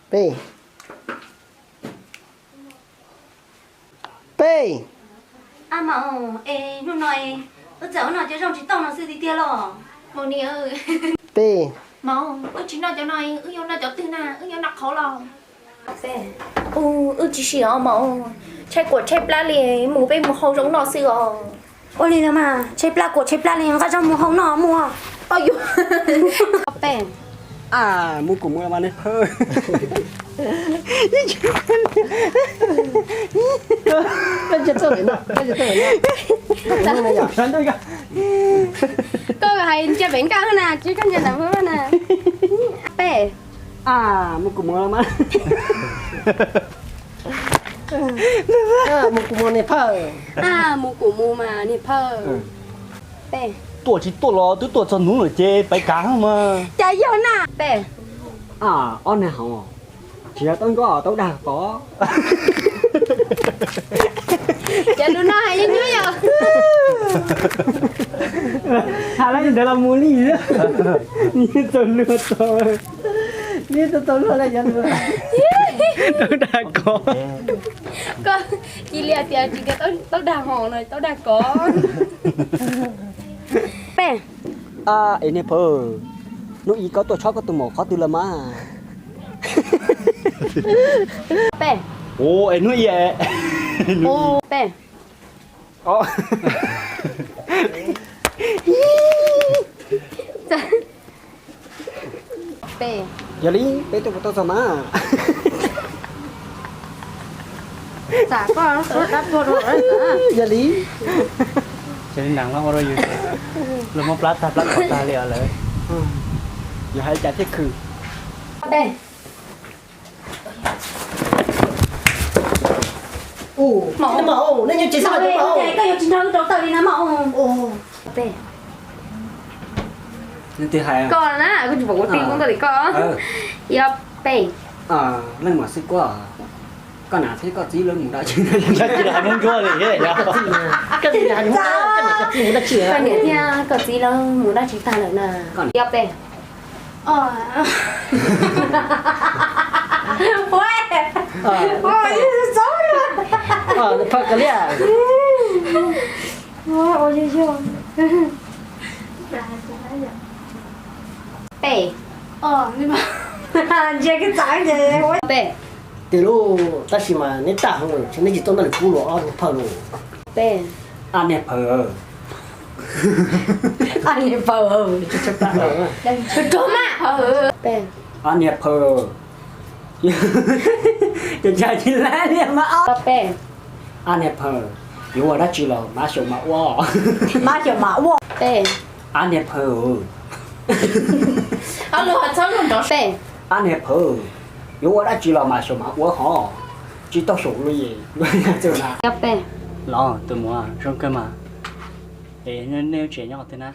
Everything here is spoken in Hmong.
Peb. Peb. A mas, es hnub no wb txawm ua noj cov zoo tsis tau no xwb tiag tiag los? Peb. Mas wb tsis noj cov no, wb yuav noj cov twg na? Wb yuav noj qhauv los? Ua, wb tsis sim os mas, tshaib kuam tshaib plab li, mus peb mus hau zoo noj xwb os. Ua li los mas, tshaib plab kuam tshaib plab li, nqa zoo mus hau noj mus. Peb. A, mus kuv mus los mas nej phawj. Koj hais ntsia pem nkaj na, tsis koj ntsia ntawm hauv na. Peb. A, mus kuv mus los mas. Mus kuv mus niag phawj. A, mus kuv mus mas niag phawj. Peb. Tuaj tsis tuaj los twb tuaj txog hnub lawm ces pais kav mas. Cas yog na? Peb. A, ob niag hauv tsis yog taub nkoj taub dag pov. Cov lus no hais yeej nyuaj yom. Hais li ntawd los mus li. Nws txaus luag tau, nws txaus luag li cov lus. Taub dag kov. Koj cia li hais tias tsis tias taub dag hos no, taub dag kov. Peb. A, es niag phawj, hnub ib koj tuaj tshob koj tus maum qhov twg los mas? Peb. Ua, es hnub ib. Peb. Peb. Yog li peb tuaj puas tau txog mas? Yog li. Ces li nees los ua rau yus, luag muab plab tag plab kov tag li os lawm. Yus hais li cas thiaj khwv? Peb. Ua, maum, nej nyuam tsis xav hais maum, koj yuav tsis nrog wb rau taw li na maum. Peb. Koj na, koj tsis pom kuv tij kub ntawm li koj. Yog peb. Leej muam xib kuab, koj nam thiab koj txiv lawv mus dab tsi? Koj tsis hais Hmoob Ntsuab li. Koj niam thiab koj txiv lawv mus dab tsi tag lawm na? Yog peb. Phawj kawg li. Peb. Ntsia koj txav ces peb. Tiag lauj, tab sis mas neb tag hauv lawm, neb tsis tau noj li kub los ob niag phawj lauj. Peb. A niag phawj. A niag phawj. Rog mas. Peb. A niag phawj. Ces ntshai tsis lab li mas ob. Peb. A niag phawj, yuav ua dab tsi los mas xyaum mas ua. Mas xyaum mas ua. Peb. A niag phawj. Ob lus txhob lus nrov. Peb. A niag phawj, yuav ua dab tsi los mas xyaum mas ua hov, tsis tau xyaum li. Yog peb. Los tus muam zoo kawg mas, es nej tsev nyob twg na?